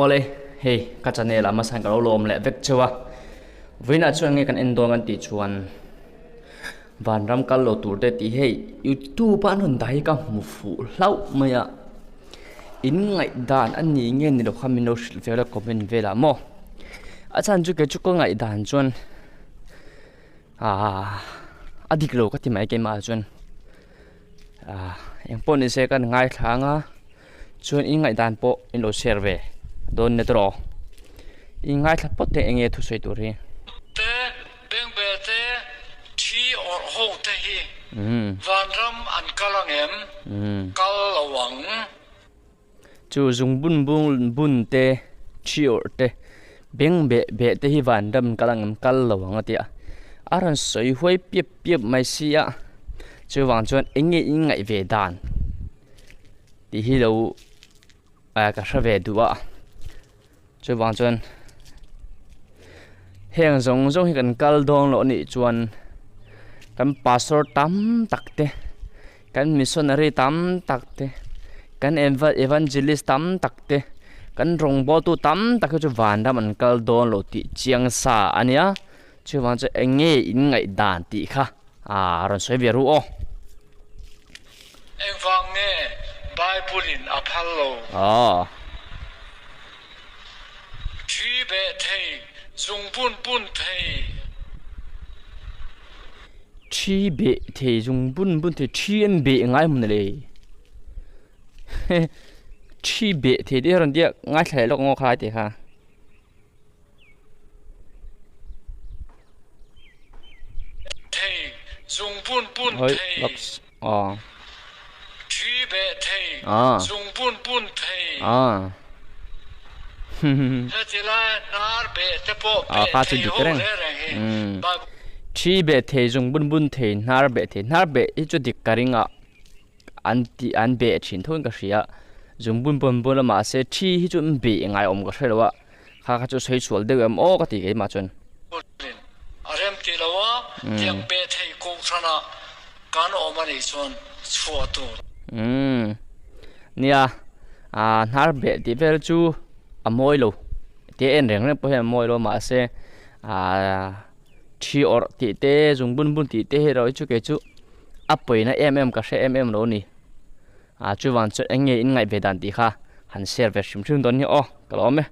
Awle, hei ka channel ah hmasa hian ka lo lawm leh vek cheu a, vawiinah chuan nge kan en dawn kan tih chuan vanram kal lo tur te tih hei youtube a an rawn dah hi ka hmu fuh hlauh mai a, in ngaihdan a ni nge ni lo kha min lo hrilh vel a comment velah maw, a chhan chu kei chu ka ngaihdan chuan aaa a dik lo ka ti mai keimah ah chuan aaa engpawh ni se kan ngaithla ang a. Chuan in ngaihdan pawh in lo share ve dawn nia tawh in ngaithla phawt teh enge thusawi tur hi. Te, bengbel te, thi awrh ho te hi vanram an kal ang em? Kal lo ang. Chu zung bun bun bun te, thi awrh te, beng beh beh te hi vanram an kal ang em? Kal lo ang a ti a. A rawn sawi huai piap piap mai si a. Chuvang chuan enge in ngaih ve dan? Tih hi lo ka hre ve duh a chuvang chuan heng zawng zawng hi kan kal dawn loh anih chuan kan pastor tam tak te kan missionary tam tak te kan evangelist tam tak te kan rawngbawltu tam tak hi chu vanram an kal dawn loh tih chiang sa a nia chuvang chuan eng nge in ngaihdan tih kha a rawn sawi ve ru aw. Engvang nge Bible-in a phal lo? Aw. Thi beh thei, zung bun bun thei. Thi beh thei, zung bun bun thei, thi an beh ngai hmun le. Thi beh thei te rawn tia ngaithla leh lawk ngaw kha lai te kha. Thei, zung bun bun thei. Thi beh thei, zung bun bun thei. Heti lai hnar beh te pawh beh thei ho reng reng hi. Thi beh thei, zung bun bun thei, hnar beh thei. Hnar beh hi chu dik ka ring a, an tih an beh thin tho in ka hria zung bun pawn bun a mahse thi hi chu an beh ngai awm ka hre lo a kha kha chu sawi sual deuh em aw ka ti keimah chuan. A rem ti lo a, tiang beh thei kohhran ah kan awm a nih chuan chhuah tur. Umm nia ah hnar beh tih vel chu a mawi lo tia en reng reng pawh hian a mawi lo mahse ah thi awrh tih te zung bun bun tih te hi erawh hi chu kei chu a pawina em em ka hre em em lo a ni ah chuvang chuan eng nge in ngaih ve dan tih kha han share ve hrim hrim dawn nia aw ka lo awm e.